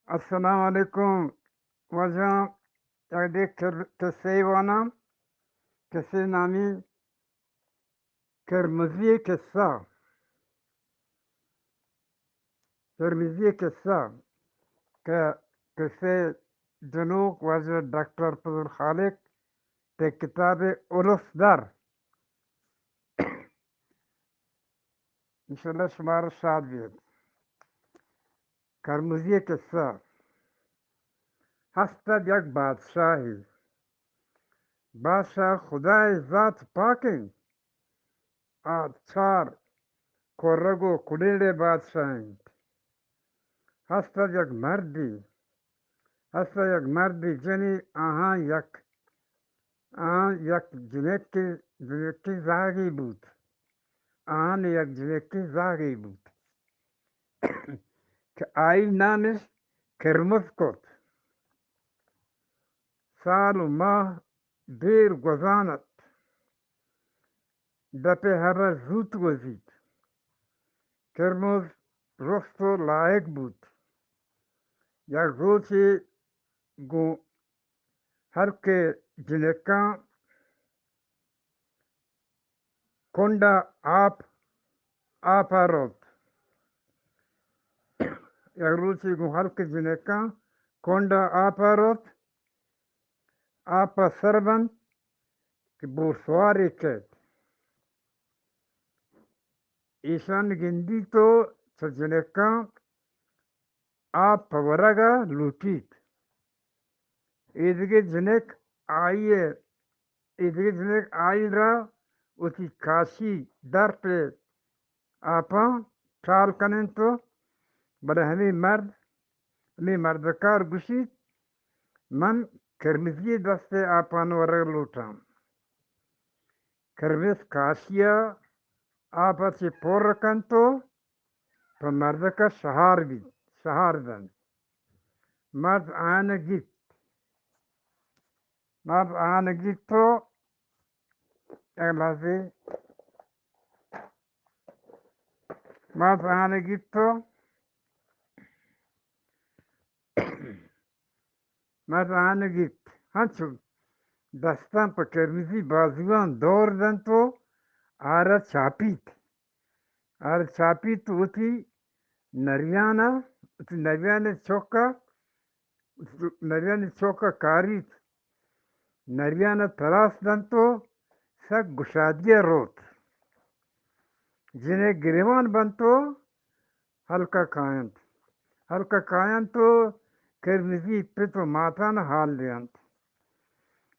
السلام علیکم۔ واجہ، یک دگہ کر-، قصہ واناں۔ قصہ نامی کرمزی قصہ۔ کرمزی قصہ کہ قصہ جنوک واجہ ڈاکٹر فضل خالق تے کتاب الس در۔ انشاءاللہ شمارا شاد بیت۔ کرمزی قصہ۔ ہست ات یک بادشاہے۔ بادشاہ خدائے ذات پاک انت۔ آ چار کرگ و کلیلے بادشاہ انت۔ ہست ات یک مردے۔ ہست ات یک مردے جنے، آہاں یک، آہاں یک جنکے، جنکے زاگے بوت۔ آہاں یک جنکے زاگے بوت کہ آئی نامش کرمز کت۔ سال و ماہ دیر گوزان ات۔ دپے ہبر زوت گوزیت۔ کرمز رست و لائق بوت۔ یک روچے گوں ہلکے جنکاں کنڈا آپ، آپا روت۔ یک روچے گوں ہلکے جنکاں کنڈا آپا روت۔ آپا سر بنت کہ بور سوارے کیت۔ ایشان گندیت و چہ جنکاں آپ پہ ورگ ء لوٹیت۔ ایدگہ جنک آئی ء، ایدگہ جنک آئی را وتی کاشی درپ ء آپاں ٹال کن انت و بلے ہمے مرد، ہمے مردکار گوشیت، من کرمزی ء دست ء آپان ورگ لوٹاں۔ کرمز کاشی ء آپ ء چہ پر کنت و پہ مردک ء شہار بیت، شہار دنت۔ مرد آیان ء گیپت۔ مرد آیان ء گیپت و یک لحظے، مرد آیان ء گیپت و مرد آیان ء گیپت۔ ہنچو دستاں پہ کرمزی بازواں دور دنت و آرا چاپیت۔ آرا چاپیت و وتی نریان ء، وتی نریان ء چک ء، نریان ء چک ء کاریت۔ نریان ء تراس دنت و سک گشادگی ء روت۔ جنک گریوان بنت و ہلک ء کاینت۔ ہلک ء کاینت و کرمزی پت و ماتان حال دینت۔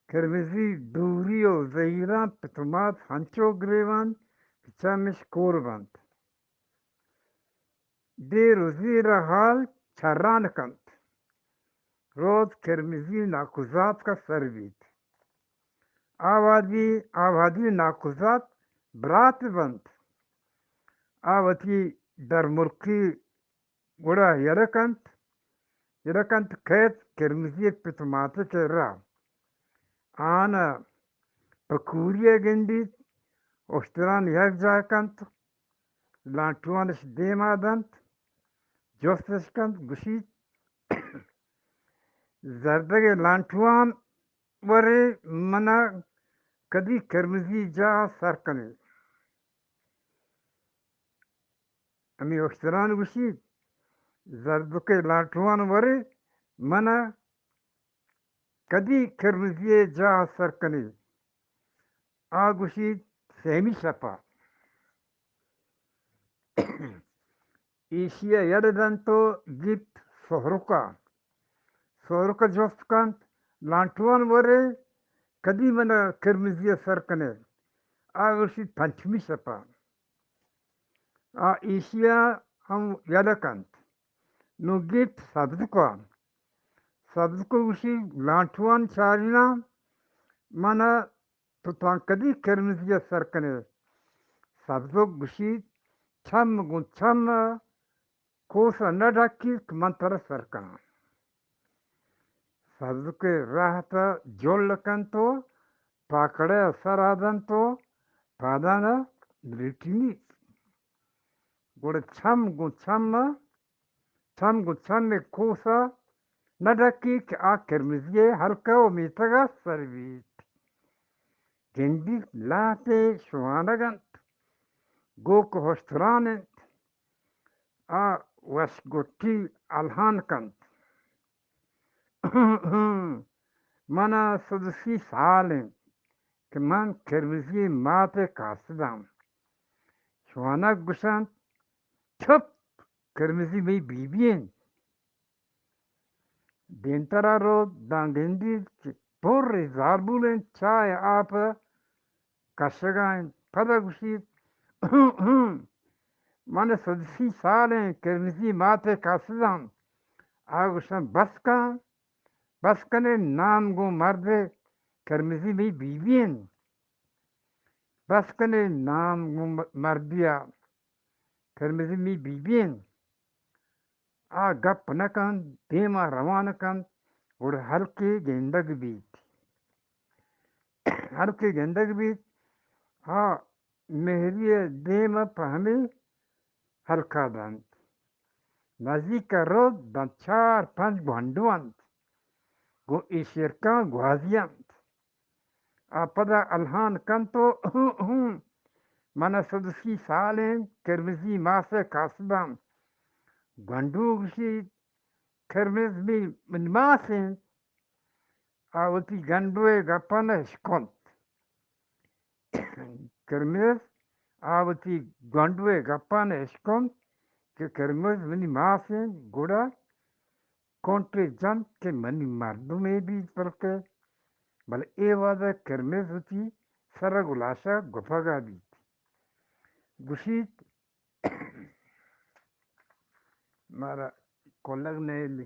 کرمزی دوری و زہیراں پت و مات ہنچو گریوان کہ چمش کور بنت۔ دیر و زیر ء حال چران کنت۔ روت کرمزی ناکوزاتک ء سر بیت۔ آ وہدی، آ وہدی ناکوزات برات بنت۔ آ وتی درملکی گڑا یلہ کنت، یلہ کنت کیت کرمزی ء پت و مات ء کرا۔ آن ء پہ کوری ء گندیت، اشتران یک جاہ کنت، لانٹوانش دیما دنت، جستش کنت، گوشیت، زردگ ء لانٹوان ورے، من ء کدی کرمزی جاہ ء سر کنے؟ ہمے اشتران گوشیت، زردکے لانٹوان ورے، من ء کدی کرمزی ء جاہ ء سر کنے؟ آ گوشیت، سیمی شپ ء۔ ایشی ء یلہ دنت و گیپت سہرک ء۔ سہرک ء جست کنت، لانٹوان ورے، کدی من ء کرمزی ء سر کنے؟ آ گوشیت، پنچمی شپ ء۔ آ ایشی ء ہم یلہ کنت۔ نوں گیپت سبزک ء۔ سبزک ء گوشیت، لانٹوان چاریناں، من ء تو تاں کدی کرمزی ء سر کنے؟ سبزک گوشیت، چم گوں چم ء کوس ء نہ ڈکیت کہ من ترا سر کناں۔ سبزک ء راہ ء جل کنت و پاکڑے ء سر ء دنت و پادان ء لٹینیت۔ گڑا چم گوں چم ء چم گوں چم ءِ کوس ءَ نہ ڈکی کہ آ کرمزی ءِ ہلک ءُ میتگ ءَ سر بیت۔ گندیت لہتے شوانگ انت، گوک ءُ ہشتران انت، آ وشگٹی الہان کنت۔ من ءَ سد سی سال انت کہ من کرمزی ءِ مات ءِ کاسد آں۔ شوانگ گوشنت، چپ! کرمزی مئی بی بی انت۔ دیمترا روت، داں گندیت کہ پرے زالبول انت، چاہ ءُ آپ ءَ کشگا انت۔ پدا گوشیت، من ءَ سد سی سال انت کرمزی مات ءِ کاسد آں۔ آ گوشنت، بس کن، بس کن ئے، نام گوں مرد ءِ، کرمزی مئی بی بی انت۔ بس کن ئے، نام گوں م-، مردی ءَ، کرمزی مئی بی بی انت۔ آ گپ نہ کنت، دیم ءَ روان کنت، گڑا ہلکے گندگ بیت۔ ہلکے گندگ بیت، آ مہری ءِ دیم ءَ پہ ہمے ہلک ءَ دنت۔ نزیک ءَ روت، داں چار پنچ گونڈو انت، گوں ایشی ءَ گوازی انت۔ آ پدا الہان کنت ءُ، من ءَ سد سی سال انت کرمزی ماس ءِ کاسد آں۔ گونڈو گوشیت، کرمز مئی منی ماس انت۔ آ وتی گونڈو ءِ گپاں اشکنت۔ کرمز، آ وتی گونڈو ءِ گپاں اشکنت کہ کرمز منی ماس انت، گڑا کنٹے جنت کہ منی مردمے بیت، بلکہ، بلے اے وہد ءَ کرمز وتی سر ءَ گوں لاش ءَ گپگ ءَ بیت۔ گوشیت، مارا کلگ نئیلی۔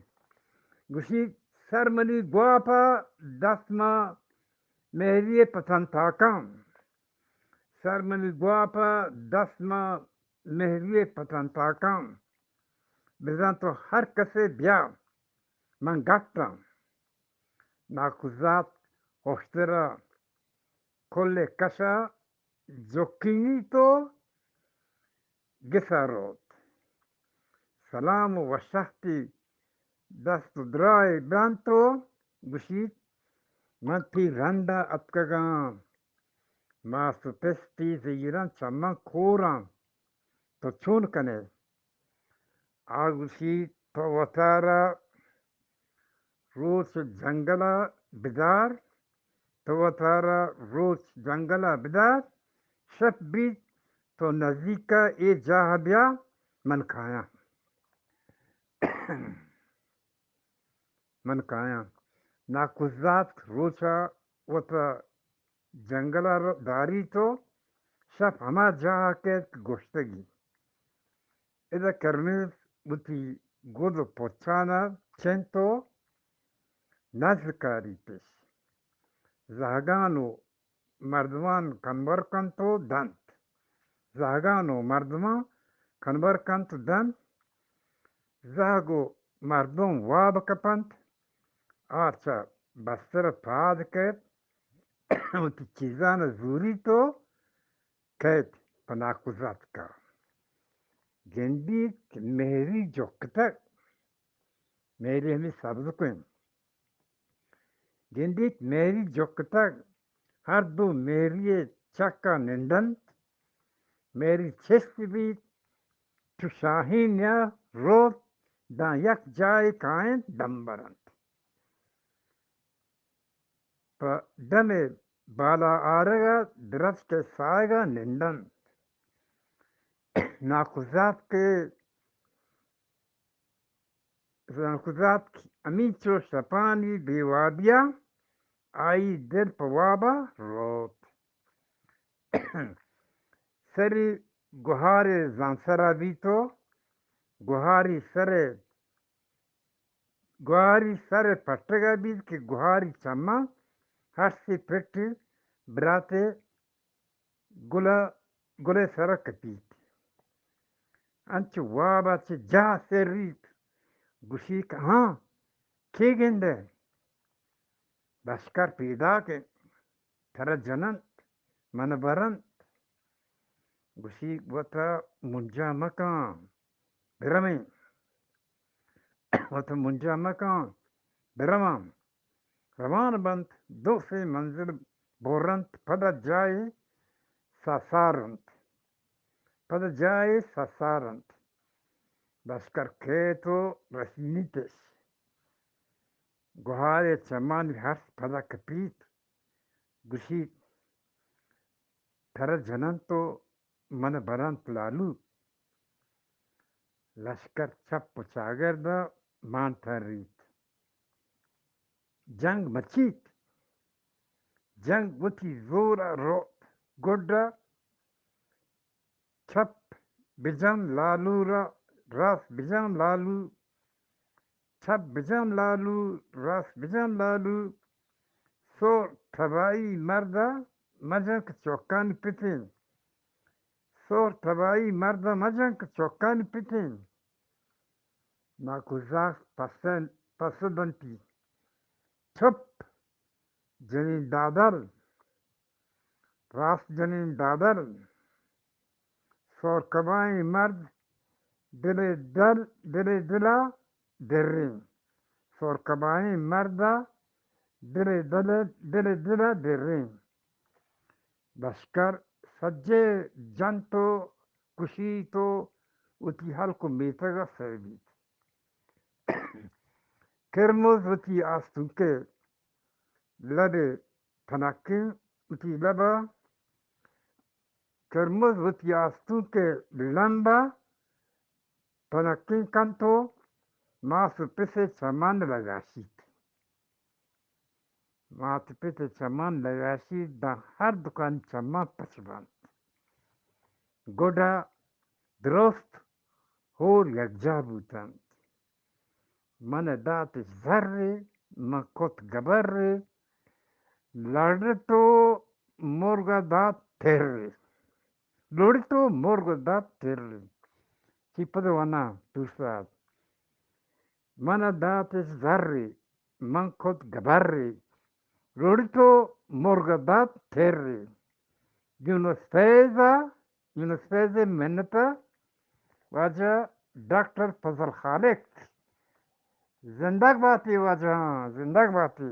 گوشیت، سر منی گواپ ءَ، دست ماں مہری ءِ پتن تاکاں۔ سر منی گواپ ءَ، دست ماں مہری ءِ پتن تاکاں۔ بزاں تو ہر کسے بیا، من گٹ آں۔ ناکوزات ہشتر ءَ کل ءَ کش ءَ جکینیت ءُ گس ءَ روت۔ سلام ءُ وشہتی دست ءُ دراہ ئے بنت ءُ گوشیت، من تئی رند ءَ اتکگ آں۔ ماس ءُ پس تئی زہیراں چماں کور آں۔ تو چون کن ئے؟ آ گوشیت، تو وتارا روچ جنگل ءَ بدار، تو وتارا روچ جنگل ءَ بدار، شپ بیت تو نزیک ءَ اے جاہ ءَ بیا، من کایاں۔ من کایاں۔ ناکوزاتک روچ ءَ وت ءَ جنگل ءَ ر-، داریت ءُ شپ ہما جاہ ءَ کیت کہ گوشتگی۔ ادا کرمز وتی گد ءُ پچان ءَ چنت ءُ نز کاریتش۔ زہگان ءُ مردمان کنبر کنت ءُ دنت۔ زہگان ءُ مردمان کنبر کنت ءُ دنت۔ زہگ ءُ مردم واب کپنت۔ آ چہ بستر ءَ پاد کیت، وتی چیزان ءَ زوریت ءُ کئیت پہ ناکوزاتک ءَ۔ گندیت کہ مہری جکتگ، مہری ہمے سبزک انت۔ گندیت مہری جکتگ، ہر دو مہری ءِ چک ءَ نندنت۔ مہری چست بیت، چو شاہین ءَ روت، داں یک جاہے کاینت، دم برنت۔ پہ دم ءِ بالا آرگ ءَ درچک ءِ ساہگ ءَ نندنت۔ ناکوزاتک ءِ، ناکوزاتک ہمینچو شپانی بے وابی ءَ آئی دل پہ واب ءَ روت۔ سری گہارے زانسر ءَ بیت ءُ گہاری سر ءِ گہاری سر ءِ پٹگ ءَ بیت کہ گہاری چماں ہرسے پٹی برات ءِ گل ءِ، گل ءِ سر ءَ کپیت۔ انچو واب ءَ چہ جاہ سریت، گوشیت، ہاں، کے گندئے؟ لشکر پیداک انت، ترا جننت، من برنت۔ گوشیت، وت ءَ مونجا مکن، برمیں۔ وت منجا مکن، برواں۔ روان بنت، دو سے منزل برنت، پدا جاہے ساسارنت، پدا جاہے ساسارنت۔ لشکر کیت و رسینیتش۔ گوہارے چمانی ہرس پدا کپیت، گوشیت، ترا جننت و من برنت لالو۔ لشکر چپ و چاگرد ء مان تریت۔ جنگ مچیت۔ جنگ وتی زور ء روت۔ گڈ ء چپ بجن لالو را، راست بجن لالو، چپ بجن لالو، راست بجن لالو۔ سور تباہی مرد ء مجن کہ چوکانی پتیں۔ سور تباہی مرد ء مجن کہ چوکانی پتیں۔ ناکوزاک پسن-، پسو دنتی۔ چپ جنین دادر، راست جنین دادر، سور کبائیں مرد دل دل، دل دلا دریں۔ سور کبائیں مرد دل دل، دل دلا دریں۔ لشکر سجے جنت و کشیت و وتی ہلک و میتگ ء سر بیت۔ کرمز وتی آستونک ء لب ء تنکیں، وتی لب ء کرمز وتی آستونک ء لمب ء تنکیں کنت و ماس و پس ء چمان لگاشیت۔ مات پت ء چمان لگاشیت، داں ہر دکانی چمان پچ بنت۔ گڈا درست ہور یکجاہ بوتنت۔ من داتش زرے، من کت گبرے، لڑت و مرگ دات ترے۔ لڑت و مرگ دات ترے۔ چی پد ونا دوستاد۔ من داتش زرے، من کت گبرے، لڑت و مرگ دات ترے۔ یونس فیض ء، یونس فیض ء منت ء واجہ ڈاکٹر فضل خالق۔ زندگ باتی واجہ، ہاں، زندگ باتی۔